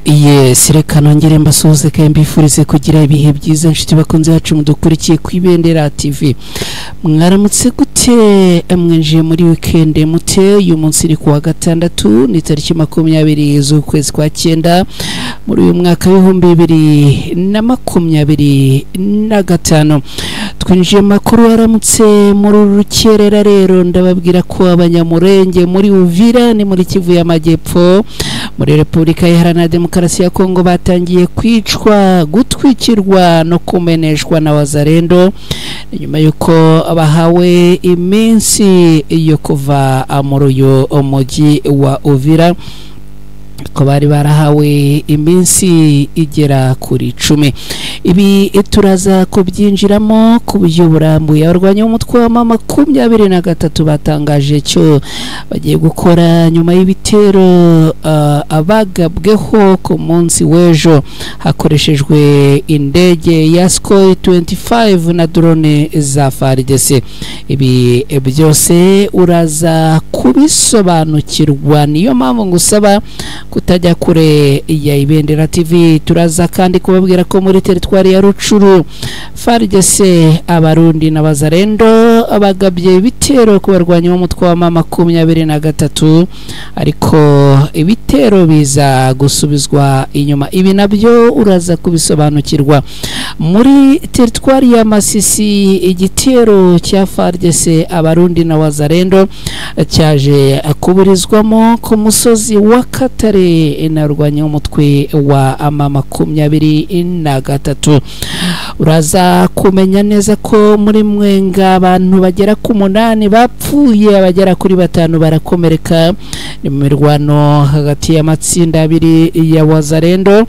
Yes, reka nongere mbasuhuze kandi mbifurize kugira ibihe byiza nshuti bakunze bacu mudukurikiye ku Ibendera TV. Mwaramutse gute? Mwinjiye muri weekend mute? Uyu munsi ni kuwa gatandatu, ni tariki 20 z'ukwezi kwa 9 muri uyu mwaka 2025. Twinjiye makuru yaramutse muri rukerera. Rero ndababwira ko abanyamurenge muri Uvira ni muri Kivu y'Amajyepfo muri Repubulika Iharanira Demokarasi ya Kongo batangiye kwicwa, gutwikirwa no kumeneshwa na Wazalendo nyuma yuko bahawe iminsi yo kuva muri uyu mujyi wa Uvira, ko bari barahawe iminsi igera kuri 10. Ibi turaza kubyinjiramo ku buryo burambuye. Abarwanya umutwe wa mama 23 batangaje cyo bagiye gukora nyuma y'ibitero abagabweho ku munsi w'ejo hakoreshejwe indege ya Sukhoi 25 na drone za FARDC. Ibi byose uraza kubisobanukirwa, niyo mpamvu ngusaba kutajya kure ya Ibendera TV. Turaza kandi kubabwira ko muri teritwari ya Rucuru FARDC, abarundi n'abazarendo abagabye ibitero ku barwanyi b'umutwe wa mama 23, ariko ibitero biza gusubizwa inyuma. Ibi nabyo uraza kubisobanukirwa. Muri teritwari ya Masisi igitero cya FARDC, abarundi na wazarendo cyaje kuburizwamo ku musozi wa Katare narwanya umutwe wa mama 23. Uraza kumenya neza ko muri Mwenga abantu bagera ku 8 bapfuye, abagera kuri 5 barakomereka. Ni mu mirwano hagati y'amatsinda abiri ya Wazalendo.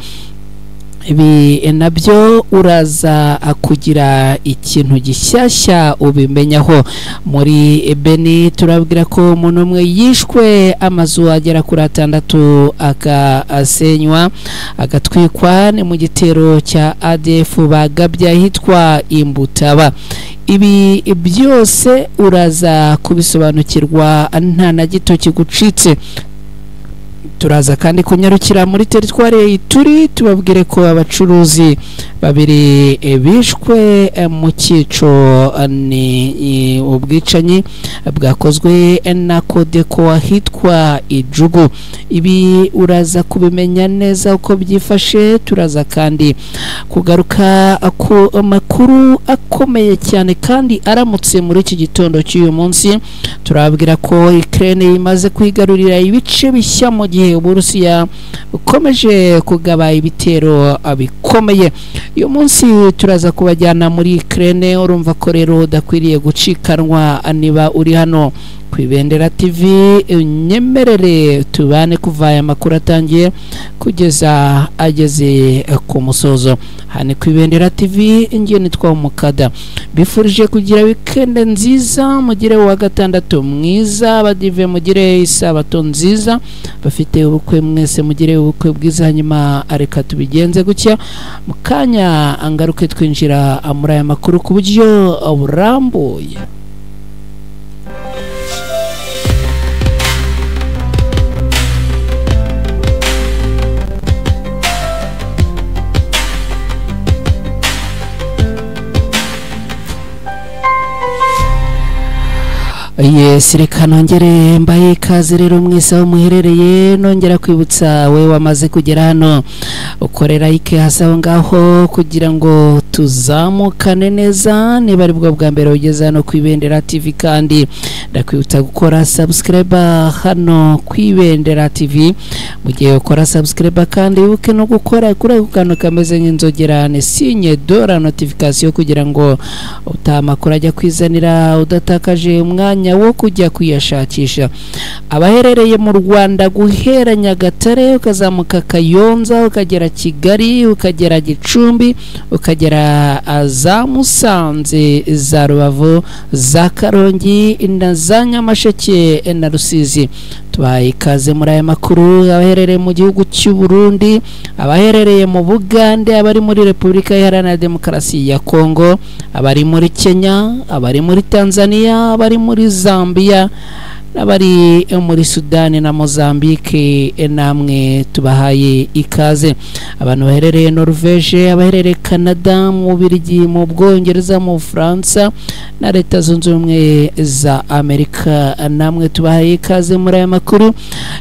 Ibi nabyo uraza kugira ikintu gishyashya ubimenyaho. Muri Beni turabwira ko umuntu umwe yishwe, amazu agera kuri 6 akasenywa agatwikwa, ni mu gitero cya ADF bagabye ahitwa Imbutaba. Ibi byose uraza kubisobanukirwa nta na gito kigucitse. Turaza kandi kunyarukira muri teritwari Ituri tubabwire ko abacuruzi babiri bishwe mu cyico, ni ubwicanyi bwakozwe na Kodeko ahitwa Ijugu. Ibi uraza kubimenya neza uko byifashe. Turaza kandi kugaruka ku makuru akomeye cyane kandi aramutse muri iki gitondo cy'uyu munsi. Turababwira ko Ukraine imaze kwigarurira ibice bishya mu gihe Uburusiya bukomeje kugaba ibitero bikomeye. Uyu munsi turaza kubajyana muri Ukraine. Urumva ko rero udakwiriye gucikanwa niba uri hano ku Ibendera TV. Nyemerere tubane kuva aya makuru atangiye kugeza ageze ku musozo. Hano ku Ibendera TV ngiye nitwa Umukada, bifurije kugira weekend nziza, mugire wa gatandatu mwiza, abadive mugire isabato nziza, bafite ubukwe mwese mugire ubukwe bwiza. Hanyuma areka tubigenze gutya mukanya angaruke twinjira muri aya makuru ku buryo burambuye. Yes, reka nongere mbaye ikaze rero mwese aho muherereye. Nongera kwibutsa we wamaze kugera hano ukorera like hasi aho ngaho kugira ngo tuzamukane neza. Niba ari bwo bwa mbere ugeze hano ku Ibendera TV, kandi ndakwibutsa gukora subscribe hano ku Ibendera TV. Mu gihe ukora subscribe kandi wibuke no gukora kuri ako kantu kameze nk'inzogera, ni signe de la notification, kugira ngo utamakuru ajya kwizanira udatakaje umwanya wo kujya kuyashakisha. Abaherereye mu Rwanda guhera Nyagatare ukazamuka Kayonza ukagera Kigali ukagera Gicumbi ukagera za Musanze, za Rubavu, za Karongi na za Nyamasheke na Rusizi, tubaye ikaze muri aya makuru. Abaherereye mu gihugu cy'u Burundi, abaherereye mu Bugande, abari muri Repubulika Iharanira Demokarasi ya Kongo, abari muri Kenya, abari muri Tanzania, abari muri Zambia n'abari muri Sudani na Mozambique, namwe tubahaye ikaze. Abantu baherereye Norvege, abaherereye Canada, mu Bubiligi, mu Bwongereza, mu Bufaransa na Leta Zunze Ubumwe za Amerika, namwe tubahaye ikaze muri aya makuru.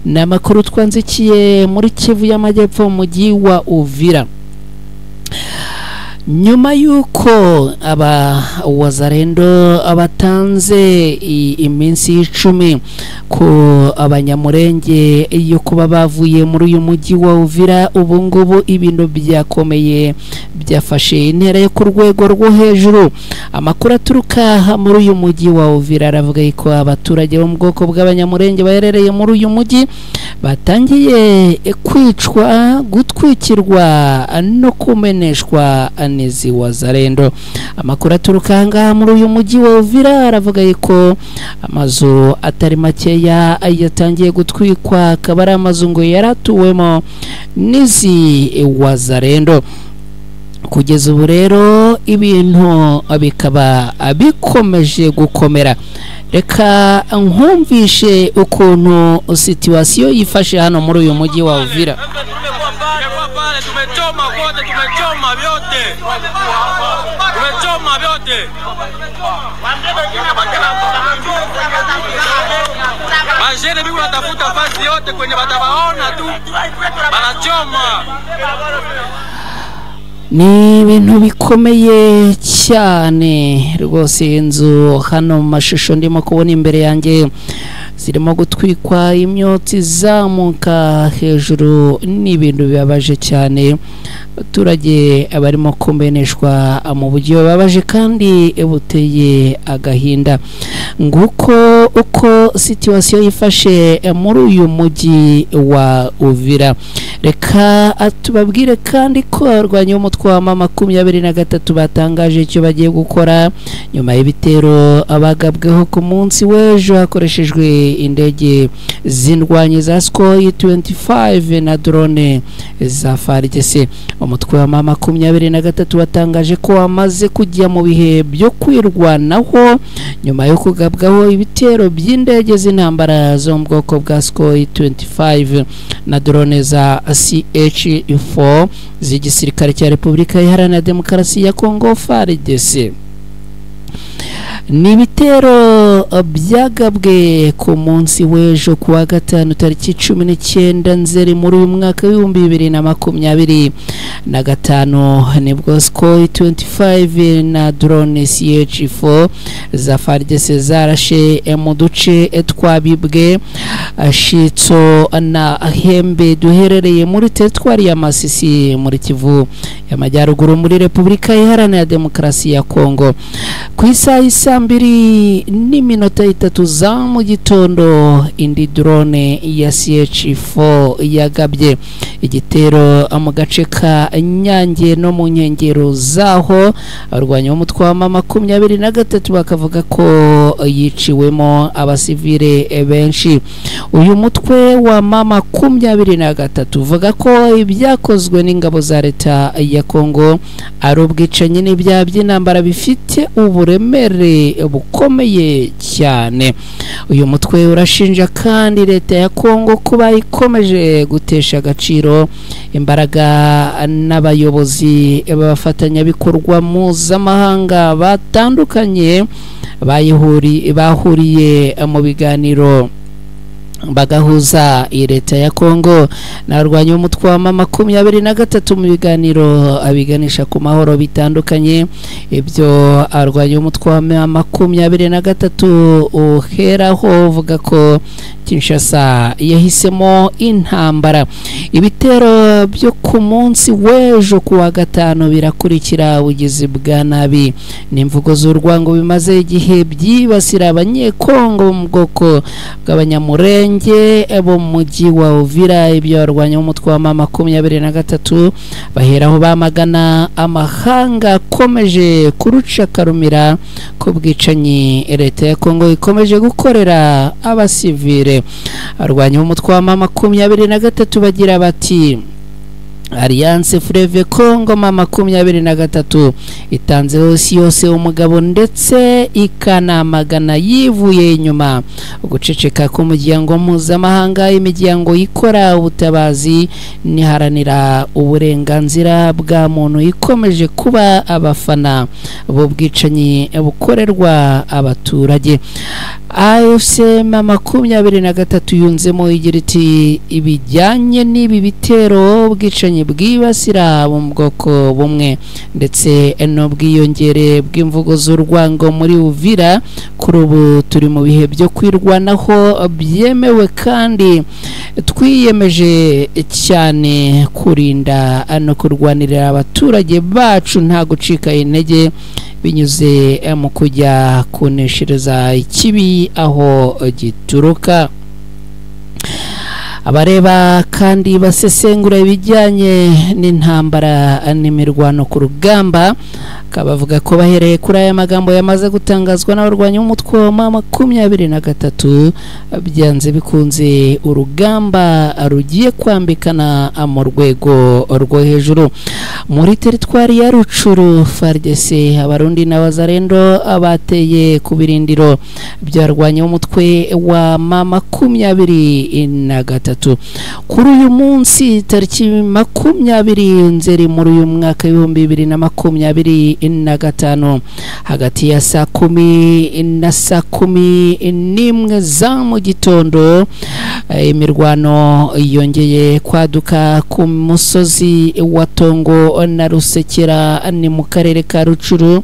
Ni amakuru twanzikiye muri Kivu y'Amajyepfo mu mujyi wa Uvira. Nyuma y'uko aba wazarendo abatanze iminsi 10 ku abanyamurenge yo kuba bavuye muri uyu mujyi wa Uvira, ubu ngubu ibintu byakomeye, byafashe intera yo ku rwego rwo hejuru. Amakuru aturuka muri uyu mujyi wa Uvira aravuga ko abaturage bo mu bwoko bw'abanyamurenge baherereye muri uyu mujyi batangiye kwicwa, gutwikirwa no kumeneshwa n'izi wazarendo. Amakuru aturuka ngaha muri uyu mujyi wa Uvira aravuga ko amazu atari makeya yatangiye gutwikwa, akaba ari amazu ngo yaratuwemo n'izi wazarendo. Kugeza ubu rero ibintu bikaba bikomeje gukomera. Reka nkumvishe ukuntu situasiyo yifashe hano muri uyu mujyi wa Uvira. Tumechoma kote, tumechoma vyote, tumechoma vyote. Bajene biko natafuta fasi yote kwenye batabaona tu banachoma. Ni ibintu bikomeye cyane rwose. Inzu hano mu mashusho ndimo kubona imbere yanjye zirimo gutwikwa, imyotsi izamuka hejuru. Ni ibintu bibabaje cyane, abaturage barimo kumeneshwa mu buryo bubabaje kandi buteye agahinda. Nguko uko situasiyo yifashe muri uyu mujyi wa Uvira. Reka tubabwire kandi ko abarwanyi b'umutwe wa M23 batangaje icyo bagiye gukora nyuma y'ibitero abagabweho ku munsi w'ejo hakoreshejwe indege z'indwanyi za Sukhoi 25 na drone za FARDC. Umutwe wa M23 watangaje ko wamaze kujya mu bihe byo kwirwanaho nyuma yo kugabwaho ibitero by'indege z'intambara zo mu bwoko bwa Sukhoi 25 na drone za CH-4 z'igisirikare cya Repubulika Iharanira Demokarasi ya Kongo FARDC. Ni ibitero byagabwe ku munsi w'ejo kuwa gatanu tariki 19 Nzeri muri uyu mwaka w'ibihumbi 2025, nibwo Sukhoi 25 na drone CH-4 za FARDC zarashe mu duce twabibwe Shitso na Hembe duherereye muri teritwari ya Masisi muri Kivu y'Amajyaruguru muri Repubulika Iharanira Demokarasi ya Kongo. Ku isaha isa 2:03 za mu gitondo, indi drone ya CH-4 yagabye igitero mu gace ka Nyange no mu nkengero zaho. Abarwanyi b'umutwe wa M23 bakavuga ko yiciwemo abasivile benshi. Uyu mutwe wa M23 uvuga ko ibyakozwe n'ingabo za leta ya Kongo ari ubwicanyi n'ibyaha by'intambara bifite uburemere bukomeye cyane. Uyu mutwe urashinja kandi leta ya Kongo kuba ikomeje gutesha agaciro imbaraga n'abayobozi b'abafatanyabikorwa mpuzamahanga batandukanye bahuriye mu biganiro bagahuza leta ya Kongo n'abarwanyi b'umutwe wa M23 mu biganiro abiganisha ku mahoro bitandukanye. Ibyo abarwanyi b'umutwe wa M23 uheraho uvuga ko Kinshasa yahisemo intambara. Ibitero byo ku munsi w'ejo kuwa gatanu birakurikira ubugizi bwa nabi n'imvugo z'urwango bimaze igihe byibasira abanyekongo mu bwoko bw'abanyamurenge bo mu mujyi wa Uvira. Ibyo barwanya umutwe wa M23 baheraho bamagana amahanga akomeje kuruca karumira ko bwicanyi leta ya Kongo ikomeje gukorera abasivile. Arwanya umutwe wa M23 bagira bati Alliance Fleuve Congo M23 itanze isi yose umugabo ndetse ikanamagana yivuye inyuma uguceceka k'umuryango mpuzamahanga, imiryango ikora ubutabazi niharanira uburenganzira bwa muntu ikomeje kuba abafana b'ubwicanyi bukorerwa abaturage. AFC M23 yunzemo igira iti ibijyanye n'ibi bitero ubwicanyi bwibasira mu bwoko bumwe ndetse n'ubwiyongere bw'imvugo z'urwango muri Uvira, kuri ubu turi mu bihe byo kwirwanaho byemewe kandi twiyemeje cyane kurinda no kurwanirira abaturage bacu nta gucika intege binyuze mu kujya kuneshereza ikibi aho gituruka. Abareba kandi basesengura ibijyanye n'intambara n'imirwano ku rugamba kabavuga ko bahereye kuri aya magambo yamaze gutangazwa n'abarwanyi b'umutwe wa M23, byanze bikunze urugamba rugiye kwambikana mu rwego rwo hejuru. Muri teritwari ya Rucuru, FARDC, Abarundi n'Abazarendo abateye ku birindiro byarwanya umutwe wa M23 kuri uyu munsi tariki 20 Nzeri muri uyu mwaka 2025 hagati ya saa 10 na saa 11 za mu gitondo, imirwano yongeye kwaduka ku musozi wa Tongo na Rusekera ni mu karere ka Rucuru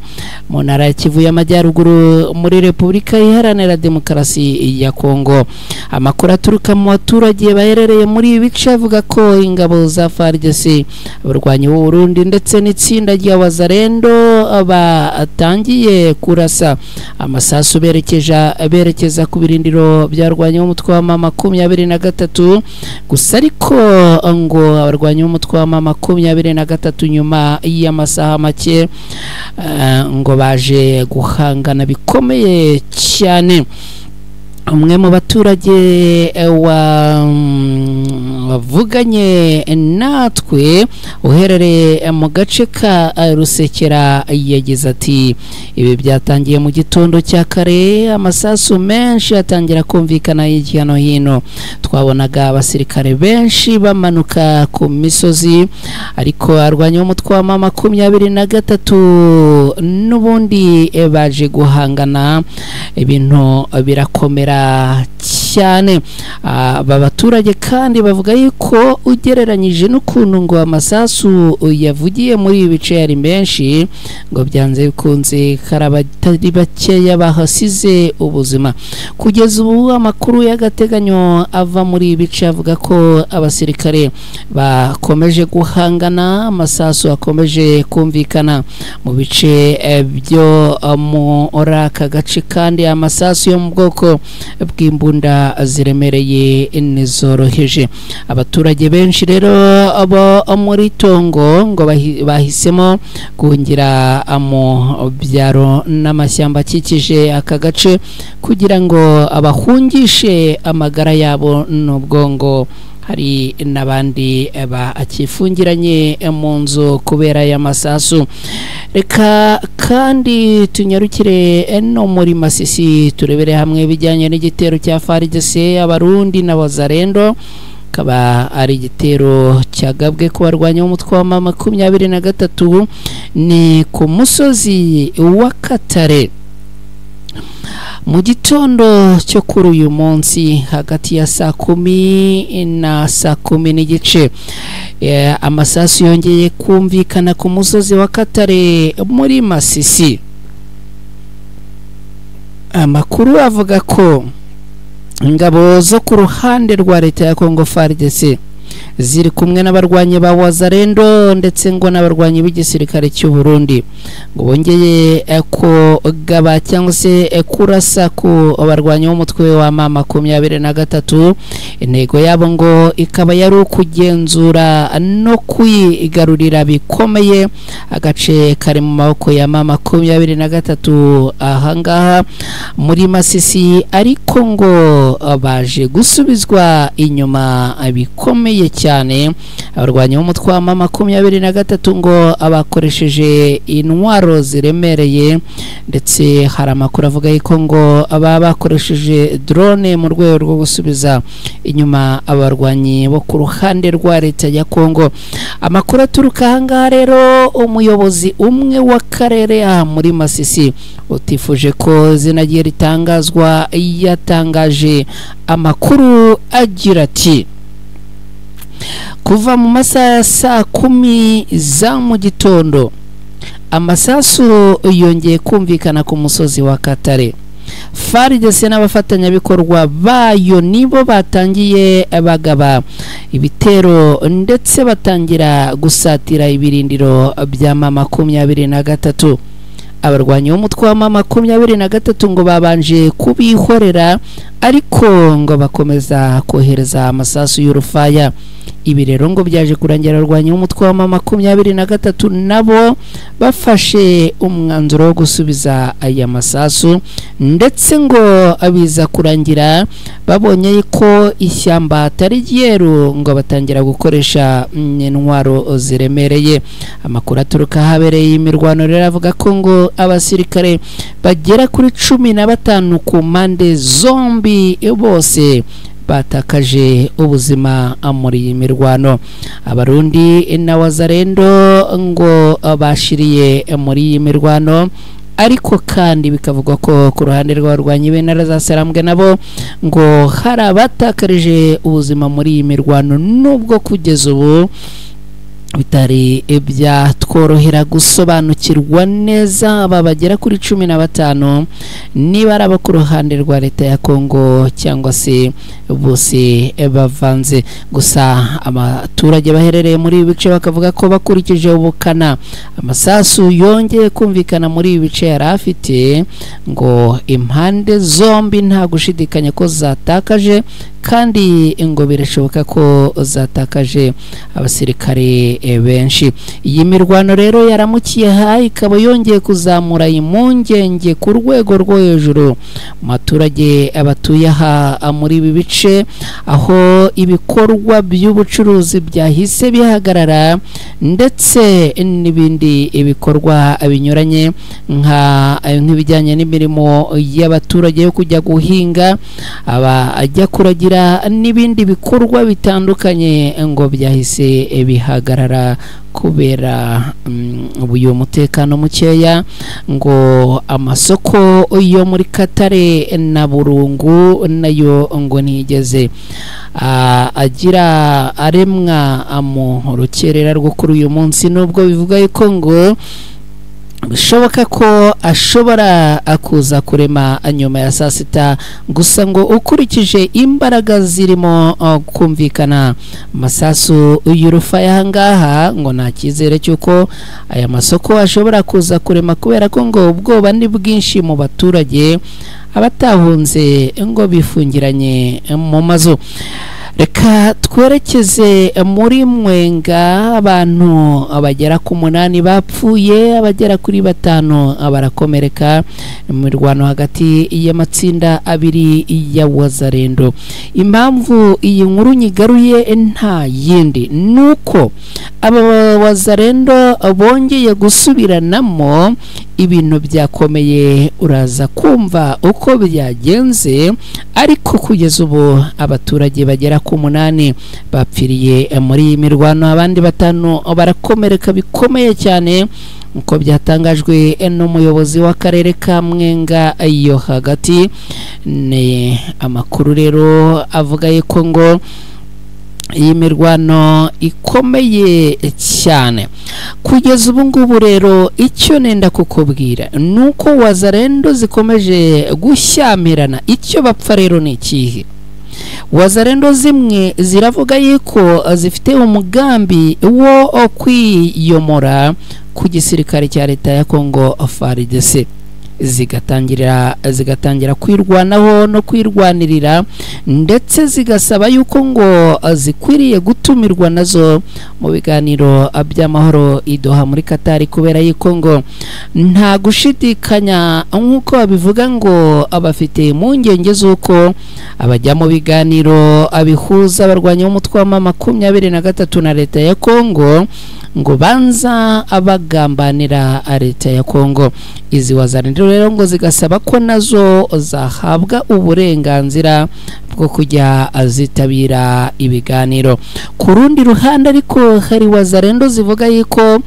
mu ntara ya Kivu y'Amajyaruguru muri Repubulika Iharanira Demokarasi ya Kongo. Amakuru aturuka mu baturage baherereye muri ibi bice avuga ko ingabo za FARDC, abarwanyi b'u Burundi ndetse n'itsinda ry'Abazarendo batangiye kurasa amasasu berekeza ku birindiro byarwanya umutwe wa M23. Gusa ariko ngo abarwanyi b'umutwe wa M23 nyuma y'amasaha make ngo baje guhangana bikomeye cyane. Umwe mu baturage wavuganye natwe uherereye mu gace ka Rusekera yagize ati ibi byatangiye mu gitondo cya kare, amasasu menshi atangira kumvikana hirya no hino, twabonaga abasirikare benshi bamanuka ku misozi, ariko arwanya umutwe wa M23 n'ubundi baje guhangana, ibintu birakomera cyane. Aba baturage kandi bavuga yuko ugereranyije n'ukuntu ngo amasasu yavugiye muri ibi bice yari menshi, ngo byanze bikunze karabatari bakeya bahasize ubuzima. Kugeza ubu amakuru y'agateganyo ava muri ibi bice avuga ko abasirikare bakomeje guhangana, amasasu akomeje kumvikana mu bice byo muri aka gace, kandi amasasu yo mu bwoko bw'imbunda ziremereye nizoroheje. Abaturage benshi rero abo muri Tongo ngo bahisemo guhungira mu byaro n'amashyamba akikije aka gace kugira ngo abahungishe amagara yabo n'ubwongo. Hari n'abandi bakifungiranye mu nzu kubera aya masasu. Reka kandi tunyarukire no muri Masisi turebere hamwe ibijyanye n'igitero cya FARDC, Abarundi n'Abazarendo. Kaba ari igitero cyagabwe ku barwanya umutwe wa M23 ni ku musozi wa Katare. Mu gitondo cyo kuri uyu munsi hagati ya saa 10 na saa 10:15 amasasu yongeye kumvikana ku musozi wa Katare muri Masisi. Amakuru avuga ko ingabo zo ku ruhande rwa leta ya Congo FARDC ziri kumwe n'abarwanyi ba Wazarendo ndetse ngo n'abarwanyi b'igisirikare cy'u Burundi ngo bongeye kugaba cyangwa se kurasa ku barwanyi b'umutwe wa M23. Intego yabo ngo ikaba yari ukugenzura no kwigarurira bikomeye agace kari mu maboko ya M23 ahangaha muri Masisi, ariko ngo baje gusubizwa inyuma bikomeye cyane. cyane. Abarwanyi b'umutwe wa M23 ngo abakoresheje intwaro ziremereye, ndetse hari amakuru avuga yuko ngo aba bakoresheje drone mu rwego rwo gusubiza inyuma abarwanyi bo ku ruhande rwa leta ya Kongo. Amakuru aturuka ahangaha rero, umuyobozi umwe w'akarere aha muri Masisi utifuje ko izina rye ritangazwa yatangaje amakuru agira ati: kuva mu masaha ya saa 10 za mu gitondo amasasu yongeye kumvikana ku musozi wa Katare. FARDC n'abafatanyabikorwa bayo nibo batangiye bagaba ibitero ndetse batangira gusatira ibirindiro bya M23. Abarwanyi b'umutwe wa M23 ngo babanje kubihorera, ariko ngo bakomeza kohereza amasasu y'urufaya. Ibi rero ngo byaje kurangira abarwanyi b'umutwe wa M23 nabo bafashe umwanzuro wo gusubiza aya masasu, ndetse ngo abiza kurangira babonye ko ishyamba atari ryeru ngo batangira gukoresha intwaro ziremereye. Amakuru aturuka ahabereye imirwano rero avuga ko ngo abasirikare bagera kuri 15 ku mpande zombi bose batakaje ubuzima muri iyi mirwano. Abarundi na Wazalendo ngo bashiriye muri iyi mirwano, ariko kandi bikavugwa ko ku ruhande rw'abarwanyi b'intara za Sarambwe nabo ngo hari abatakarije ubuzima muri iyi mirwano, nubwo kugeza ubu bitari byatworohera gusobanukirwa neza aba bagera kuri 15 niba ari abo ku ruhande rwa leta ya Kongo cyangwa se bose bavanze. Gusa abaturage baherereye muri ibi bice bakavuga ko bakurikije ubukana amasasu yongeye kumvikana muri ibi bice yari afite, ngo impande zombi nta gushidikanya ko zatakaje, kandi ngo birashoboka ko zatakaje abasirikare benshi. Iyi mirwano rero yaramukiye ha ikaba yongeye kuzamura impungenge ku rwego rwo hejuru mu baturage abatuye aha muri ibi bice, aho ibikorwa by'ubucuruzi byahise bihagarara ndetse n'ibindi ibikorwa binyuranye nk'ibijyanye n'imirimo y'abaturage yo kujya guhinga, abajya kuragira n'ibindi bikorwa bitandukanye ngo byahise bihagarara kubera uyu mutekano mukeya. Ngo amasoko yo muri Katare na Burungu nayo ngo ntigeze agira aremwa mu rukerera rwo kuri uyu munsi, nubwo bivuga yuko ngo bishoboka ko ashobora kuza kurema nyuma ya saa sita. Gusa ngo ukurikije imbaraga zirimo kumvikana amasasu y'urufaya ahangaha, ngo nta cyizere cy'uko aya masoko ashobora kuza kurema, kubera ko ngo ubwoba ni bwinshi mu baturage abatahunze ngo bifungiranye mu mazu. Reka twerekeze muri Mwenga, abantu abagera ku 8 bapfuye, abagera kuri 5 barakomereka mu mirwano hagati y'amatsinda abiri ya Wazalendo. Impamvu iyi nkuru nyigaruye nta yindi nuko aba Wazalendo bongeye gusubiranamo, ibintu byakomeye, uraza kumva uko byagenze. Ariko kugeza ubu abaturage bagera ku 8 bapfiriye muri iyi mirwano, abandi 5 barakomereka bikomeye cyane, uko byatangajwe n'umuyobozi w'akarere ka Mwenga yo hagati. Ni amakuru rero avuga yuko ngo iyi mirwano ikomeye cyane kugeza ubu ngubu. Rero icyo nenda kukubwira nuko Wazalendo zikomeje gushyamirana. Icyo bapfa rero ni ikihe? Wazalendo zimwe ziravuga yuko zifite umugambi wo kwiyomora ku gisirikare cya leta ya Kongo FARDC. zigatangira kwirwanaho no kwirwanirira, ndetse zigasaba yuko ngo zikwiriye gutumirwa nazo mu biganiro by'amahoro i Doha muri Qatar, kubera yuko ngo nta gushidikanya nk'uko babivuga ngo abafite impungenge z'uko abajya mu biganiro abihuza abarwanya umutwe wa M23 na leta ya Kongo ngo banza abagambanira leta ya Kongo. Izi wazalendo rero ngo zigasaba ko nazo zahabwa uburenganzira bwo kujya zitabira ibiganiro. Ku rundi ruhande ariko hari wazalendo zivuga yuko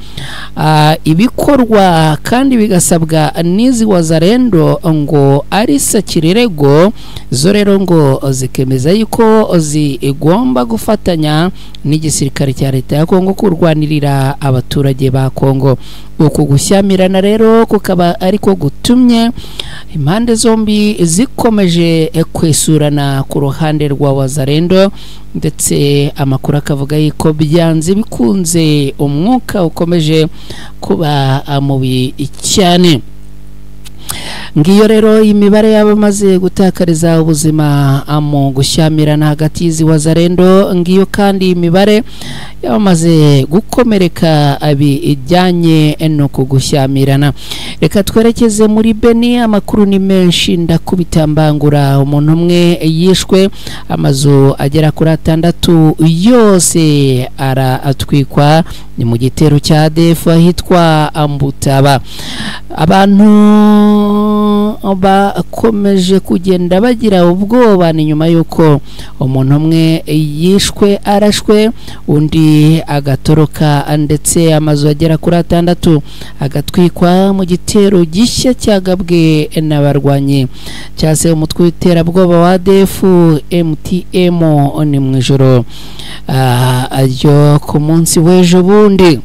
ibikorwa kandi bigasabwa n'izi wazalendo ngo ari sakirerego, zo rero ngo zikemeza yuko zigomba gufatanya n'igisirikare cya leta ya Kongo kurwanirira abaturage ba Kongo. Uku gushyamirana rero kukaba ariko gutumye impande zombi zikomeje kwesurana ku ruhande rwa wazalendo, ndetse amakuru akavuga yuko byanze bikunze umwuka ukomeje kuba mubi cyane. Ngiyo rero imibare y'abamaze gutakariza ubuzima mu gushyamirana hagati y'izi wazalendo, ngiyo kandi imibare y'abamaze gukomereka bijyanye no kugushyamirana. Reka twerekeze muri Beni, amakuru ni menshi ndakubitambangura. Umuntu umwe yishwe, amazu agera kuri 6 yose aratwikwa, ni mu gitero cya ADF ahitwa Ambutaba. Abantu bakomeje kugenda bagira ubwoba ni nyuma yuko umuntu umwe yishwe arashwe, undi agatoroka, ndetse amazu agera kuri 6 agatwikwa mu gitero gishya cyagabwe n'abarwanyi cyase umutwe w'iterabwoba wa ADF MTM ni mu ijoro ryo ku munsi w'ejo bundi.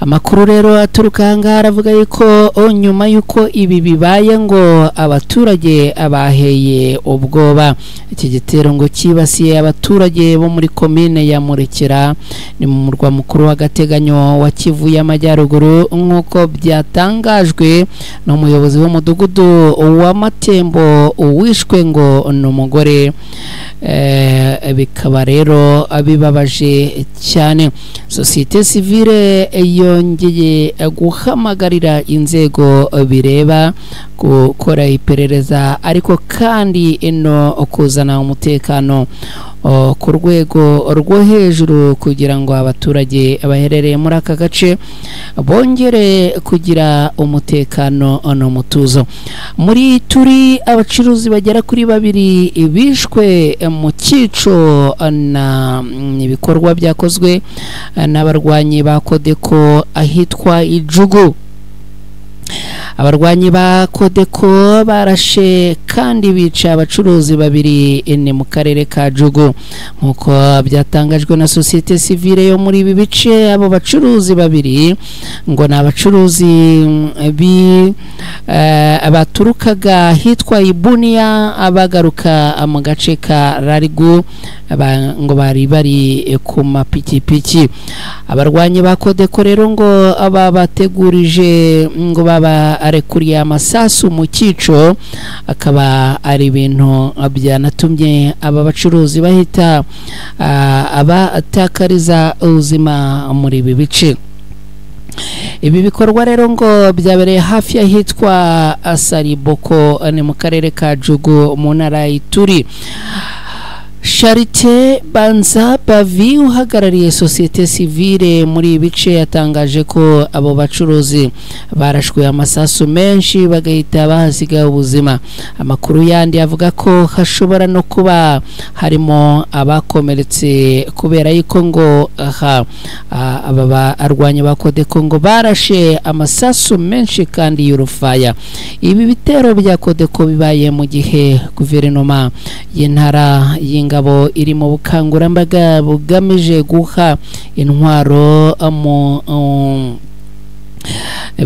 Amakuru rero aturuka ahangaha aravuga yuko nyuma yuko ibi bibaye ngo abaturage abaheye ubwoba. Iki gitero ngo kibasiye abaturage bo muri komine ya Murekera, ni mu murwa mukuru w'agateganyo wa Kivu y'Amajyaruguru, nk'uko byatangajwe n'umuyobozi w'umudugudu wa Matembo uwishwe ngo ni umugore. Bikaba rero bibabaje cyane. Societe civile yongeye guhamagarira inzego bireba gukora iperereza, ariko kandi ino kuzana umutekano ku rwego rwo hejuru kugira ngo abaturage baherereye muri aka gace bongere kugira umutekano n'umutuzo. Muri turi abacuruzi bagera kuri 2 bishwe mu cyico na ibikorwa byakozwe n'abarwanyi ba Kodeko ahitwa Ijugu. Abarwanyi ba Kodeko barashe kandi bica abacuruzi 2 ni mu karere ka Jugu, nkuko byatangajwe na societe civile yo muri ibi bice. Abo bacuruzi 2 ngo ni abacuruzi baturukaga hitwa Ibunia abagaruka mu gace ka Rarigu, ngo bari bari ku mapikipiki. Abarwanyi ba Kodeko rero ngo ababategurije ngo baba arekuriye amasasu mu cyico, akaba ari ibintu byanatumye aba bacuruzi bahita abatakariza ubuzima muri ibi bice. Ibi bikorwa rero ngo byabereye hafi y'ahitwa Asariboko ni mu karere ka Jugu mu ntara y'Ituri. Charité Banza Bavi uhagarariye societe civile muri ibice yatangaje ko abo bacuruzi barashwe amasasu menshi bagahita bahasiga ubuzima. Amakuru yandi avuga ko hashobora no kuba harimo abakomeretse kubera yuko ngo aha aba barwanya ba Kodeko ngo barashe amasasu menshi kandi y'urufaya. Ibi bitero bya Kodeko bibaye mu gihe guverinoma y'intara y'ingabo iri mu bukangurambaga bugamije guha intwaro mu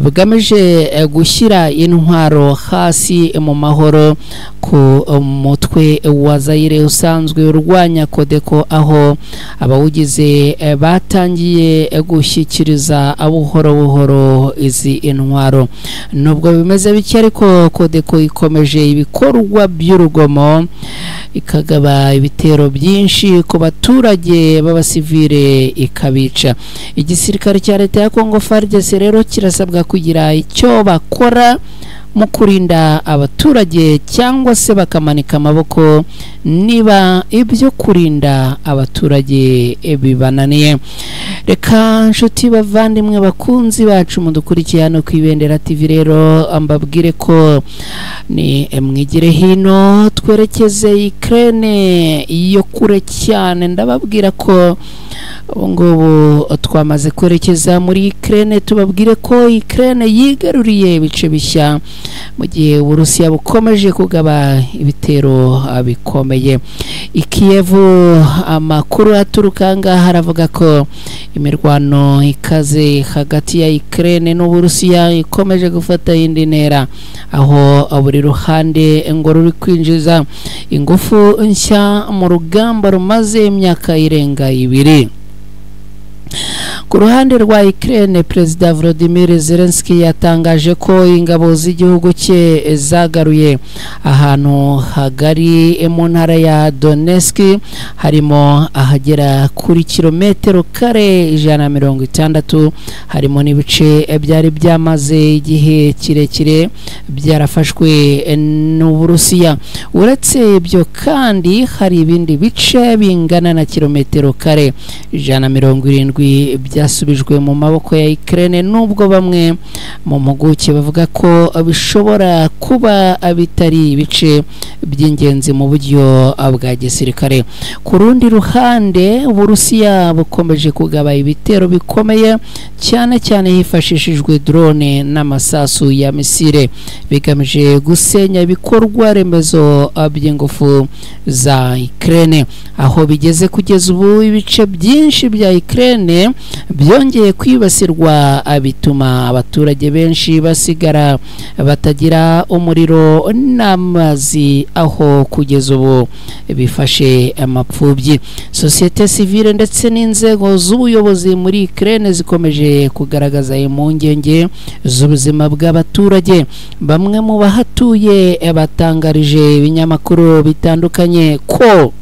Bugamije gushyira intwaro hasi mu mahoro ku mutwe wa Zaire usanzwe urwanya Codeco, aho abawugize batangiye gushyikiriza buhoro buhoro izi intwaro. Nubwo bimeze bityo ariko, Codeco ikomeje ibikorwa by'urugomo, ikagaba ibitero byinshi ku baturage b'abasivile, ikabica. Igisirikare cya leta ya Congo FARDC rero kirasabwa kugira icyo bakora mu kurinda abaturage cyangwa se bakamanika amaboko niba ibyo kurinda abaturage bibananiye. Reka nshuti bavandimwe bakunzi bacu mudukurikiye hano ku Ibendera TV rero mbabwire ko ni mwigire hino twerekeze Ukraine iyo kure cyane. Ndababwira ko ubu ngubu twamaze kwerekeza muri Ukraine, tubabwire ko Ukraine yigaruriye ibice bishya mu gihe Uburusiya bukomeje kugaba ibitero bikomeye i Kiev. Amakuru aturuka ngaha aravuga ko imirwano ikaze hagati ya Ukraine n'Uburusiya ikomeje gufata indi ntera, aho buri ruhande ngo ruri kwinjiza ingufu nshya mu rugamba rumaze imyaka irenga 2. Ku ruhande rwa Ukraine, Perezida Volodymyr Zelensky yatangaje ko ingabo z'igihugu cye zagaruye ahantu hagari mu ntara ya Donetsk, harimo ahagera kuri kilometero kare 160, harimo n'ibice byari byamaze igihe kirekire byarafashwe n'Uburusiya. Uretse ibyo kandi, hari ibindi bice bingana na kilometero kare 170 byasubijwe mu maboko ya Ukraine, nubwo bamwe mu mpuguke bavuga ko bishobora kuba bitari ibice by'ingenzi mu buryo bwa gisirikare. Ku rundi ruhande, Uburusiya bukomeje kugaba ibitero bikomeye cyane cyane hifashishijwe drone n'amasasu ya misile, bigamije gusenya ibikorwa remezo by'ingufu za Ukraine. Aho bigeze kugeza ubu, ibice byinshi bya Ukraine byongeye kwibasirwa, bituma abaturage benshi basigara batagira umuriro n'amazi, aho kugeza ubu bifashe amapfubyi. Sosiyete sivile ndetse n'inzego z'ubuyobozi muri Ukraine zikomeje kugaragaza impungenge z'ubuzima bw'abaturage. Bamwe mu bahatuye batangarije ibinyamakuru bitandukanye ko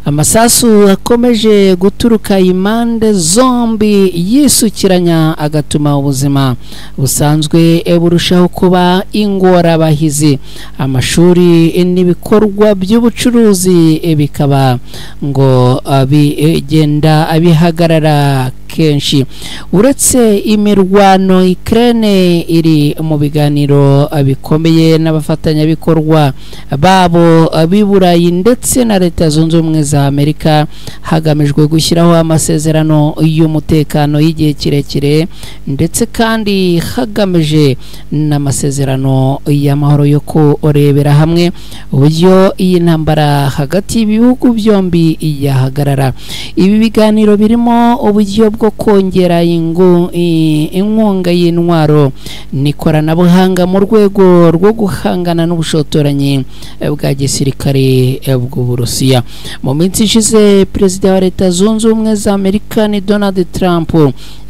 amasasu akomeje guturuka impande zombi yisukiranya, agatuma ubuzima busanzwe burushaho kuba ingorabahizi. Amashuri n'ibikorwa by'ubucuruzi bikaba ngo bigenda bihagarara kenshi. Uretse imirwano, Ukraine iri mu biganiro bikomeye n'abafatanyabikorwa babo b'i Burayi ndetse na Leta Zunze Ubumwe za Amerika, hagamijwe gushyiraho amasezerano y'umutekano y'igihe kirekire, ndetse kandi hagamije n'amasezerano y'amahoro yo kurebera hamwe uburyo iyi ntambara hagati y'ibihugu byombi yahagarara. Ibi biganiro birimo uburyo bwo kongera inkunga y'intwaro n'ikoranabuhanga mu rwego rwo guhangana n'ubushotoranyi bwa gisirikare bw'Uburusiya. Mu minsi ishize, Perezida wa Leta Zunze Ubumwe za Amerika ni Donald Trump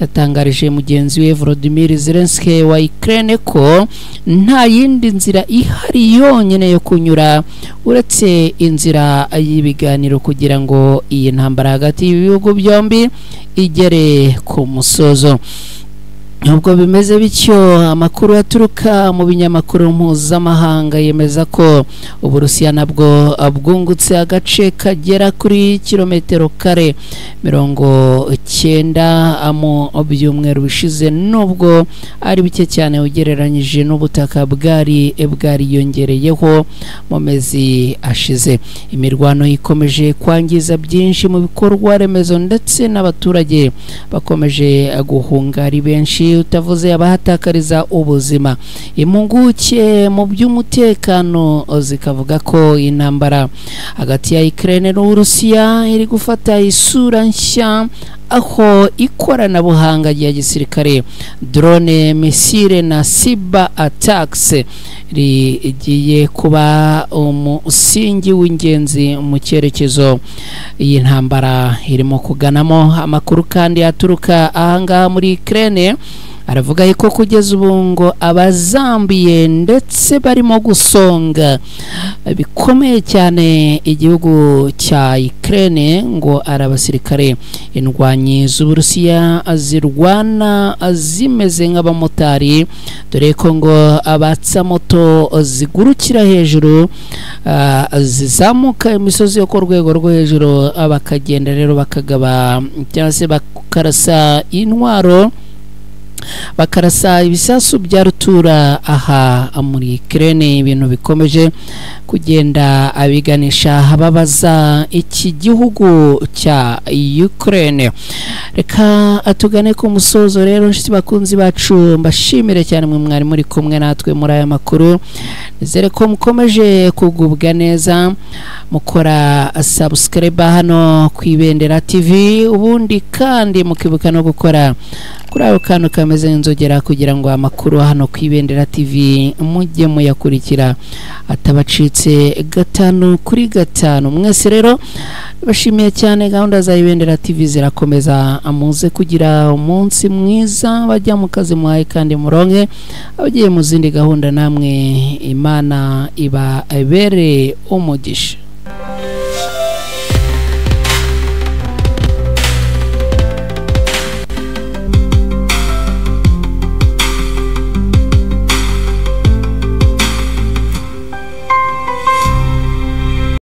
yatangarije mugenzi we Volodymyr Zelensky wa Ukraine ko nta yindi nzira ihari yonyine yo kunyura uretse inzira y'ibiganiro kugira ngo iyi ntambara hagati y'ibihugu byombi igere ku musozo. Nubwo bimeze bityo, amakuru aturuka mu binyamakuru mpuzamahanga yemeza ko Uburusiya nabwo bwungutse agace kagera kuri kilometero kare 90 mu byumweru bishize, nubwo ari bike cyane ugereranyije n'ubutaka bwari bwariyongereyeho mu mezi ashize. Imirwano ikomeje kwangiza byinshi mu bikorwa remezo, ndetse n'abaturage bakomeje guhunga ari benshi. benshi, utavuze abahatakariza ubuzima. Impuguke mu by'umutekano zikavuga ko intambara hagati ya Ukraine n'Uburusiya iri gufata isura nshya, aho ikoranabuhanga rya gisirikare, drone, missile na cyber attacks rigiye kuba umusingi w'ingenzi mu cyerekezo iyi ntambara irimo kuganamo. Amakuru kandi aturuka ahangaha muri Ukraine aravuga ko kugeza ubu ngo abazambiye ndetse barimo gusonga bikomeye cyane igihugu cya Ukraine, ngo ari abasirikare indwanyi z'Uburusiya zirwana zimeze nk'abamotari, dore ko ngo abatsa moto zigurukira hejuru, zizamuka imisozi yo ku rwego rwo hejuru, bakagenda rero bakagaba cyangwa se bakarasa intwaro, bakarasa ibisasu bya rutura aha muri Ukraine. Ibintu bikomeje kugenda abiganisha ababaza iki gihugu cya Ukraine. Reka atugane ku musozo rero, nshuti bakunzi bacu, mbashimire cyane mwe mwari muri kumwe natwe muri aya makuru. Nizere ko mukomeje kugubwa neza, mukora subscribe hano ku Ibendera TV, ubundi kandi mukibuka no gukora kuri ako kantu kameze nk'inzogera kugira ngo amakuru hano ku Ibendera TV mujye muyakurikira atabacitse 5 kuri 5. Mwese rero bashimiye cyane, gahunda za Ibendera TV zirakomeza. Amuze kugira umunsi mwiza, bajya mu kazi muhaye kandi muronke, abagiye mu zindi gahunda namwe Imana ibabere umugisha.